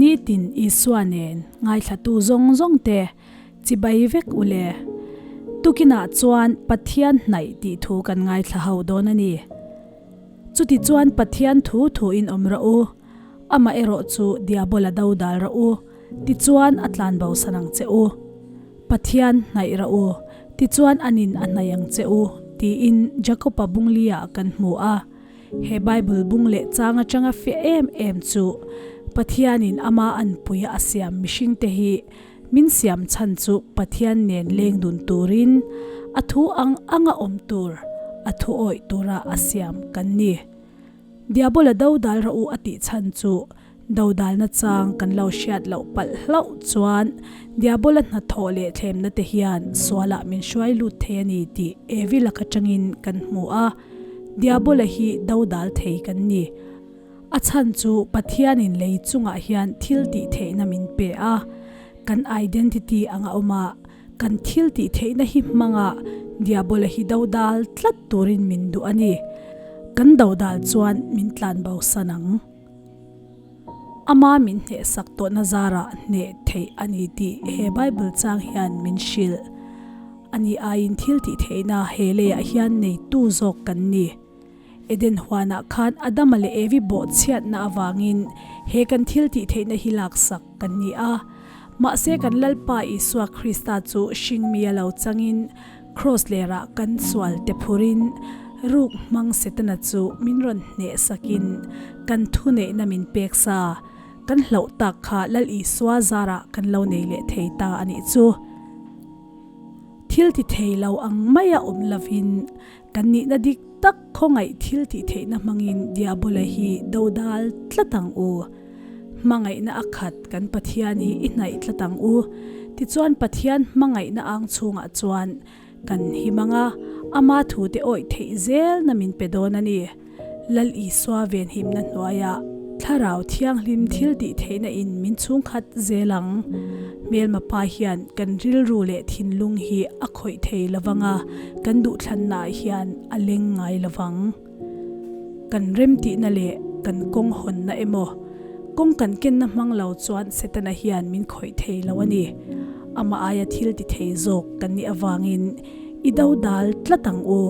Nitin Isua nen ngaithlatu zawng zawng te chibai vek u le. Tukinah chuan Pathian hnaih tih thu kan ngaithla ho dawn a ni. Chuti chuan Pathian thu thu in awm rawh u, amah erawh chu Diabola do dal rawh u, tichuan a tlan bo san ang che u. Pathian hnaih rawh u, tichuan anin a hnaih ang che u, tiin Jakoba bungli-ah kan hmu a. He Bible bung leh chang atanga fiah em em chu Pathianin ama anpuia a siam mihringte hi min siam chhan chu Pathian nen leng dun turin a thu ang anga awm tur, a thu awih tura a siam kan ni. Diabola dodal rawh u a tih chhan chu Dodalna chang kan lo hriat loh palh hlauh chuan Diabola hnathawh leh thlemna te hian sualah min hruai lut thei a ni tih Evi lak atangin kan hmu a, Diabola hi dodal thei kan ni. A chhan chu Pathianin lei chungah hian thil tih theihna min pe a, kan identity anga awm a, kan thil tih theihna hi hmanga Diabola hi dodal tlat turin min duh a ni. Kan dodal chuan min tlanbo san ang. Ama min hnehsak tawhna zarah hneh theih a ni tih he Bible chang hian min hrilh. Ani aiin thil tih theihna he leiah hian neitu zawk kan ni. Eden huanah khan Adama leh Evi bawhchhiatna avangin he kan thil tih theihna hi laksak kan ni a. Mahse kan Lalpa Isua Krista chu hringmi a lo changin Kraws lerah kan sual te phurin ruk hmang Setana chu min rawn hneh sakin kan thuneihna min pek sa. Kan hlauh tak kha Lal Isua zarah kan lo nei leh thei ta a nih chu. Thil ti thei lo ang maia awm lovin kan nihna dik tak khawngaih thil tih theihna hmangin Diabola hi dodal tlat ang u. Hmangaihna a khat kan Pathian hi i hnaih tlat ang u. Tichuan Pathian hmangaihna ang chhungah chuan kan him ang a, ama thute awih theih zelna min pe dawn a ni. Lal Isua venhimna hnuaiah Thlarau Thianghlim thil tih theihna in min chhungkhat zel ang. Hmelma pa hian kan rilru leh thinlung hi a khawih thei lovang a, kan duhthlannaah hian a leng ngai lovang. Kan remtihna leh kan kawng hawnna emaw, kawng kan kenna hmang lo chuan Setana hian min khawih thei lo a ni. Amah aia thil ti thei zawk kan nih avangin i do dal tlat ang u.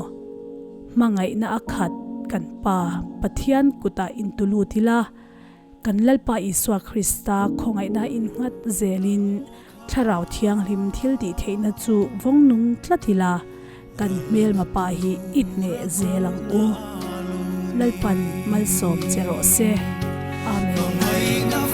Hmangaihna a khat kan Pa Pathian kutah intulut ila, kan Lalpa Isua Krista khawngaihna innghat zelin Thlarau Thianghlim thil tih theihna chu vawng nung tlat ila, kan hmelma pa hi i hneh zel ang u. Lalpan malsawm che rawh se. Amen.